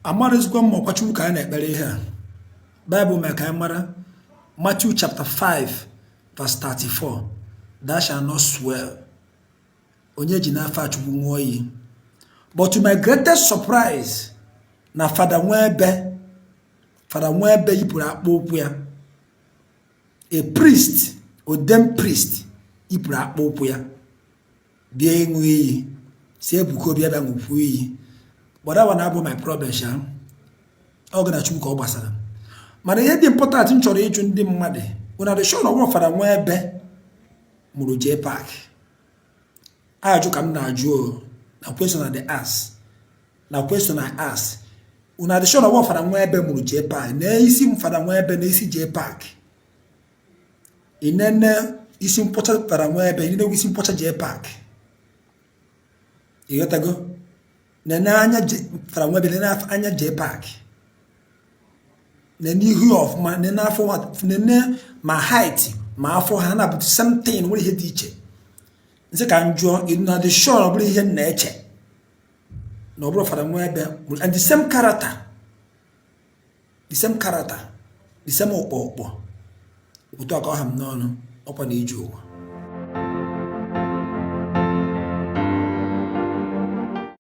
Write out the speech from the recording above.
Amarụzikwa m ọkwa Chukwu ka anyị na-ekpere ihe a. Bible mere ka anyị mara, Matthew chapter 5 verse 34, "Thou shalt not swear." Onye ji n'afa Chukwu ṅụọ iyi. But to my greatest surprise, na Fada Nwebe yipụrụ akpụ ụkwụ ya. A priest, ordained priest, yipụrụ akpụ ụkwụ ya bịa ịṅụ iyi, si Ebuka Obi bịa ṅụkwuo iyi. But that one abụ my problem sha. Ọ ga na Chukwu ka ọ gbasara. Mana ihe dị important m chọrọ ịjụ ndị mmadụ bụ na the sure na ọgwụ Fada Nwebe mụrụ JPAC. Ajụ ka m na-ajụ o, na question I dey ask, na question I ask, una dị sure na ọgwụ Fada Nwebe mụrụ JPAC? Na isi m Fada Nwebe na isi JPAC, inene isi nkwọcha Fada Nwebe, inene isi nkwọcha JPAC, ịghọtago? Nene anya Fada Nwebe, nene anya JPAC, nene ihu ya ọfụma, nene afọ, nene ma height ma afọ ha na bụ the same thing. Nwere ihe dị iche? Nsị ka m jụọ, na dị sure ọ bụrụ ihe m na-eche na ọ bụrụ Fada Nwebe? And the same character, the same character, the same ụkpọ ụkpọ otu aka ọha m n'ọnụ ọkwa na ije ụwa.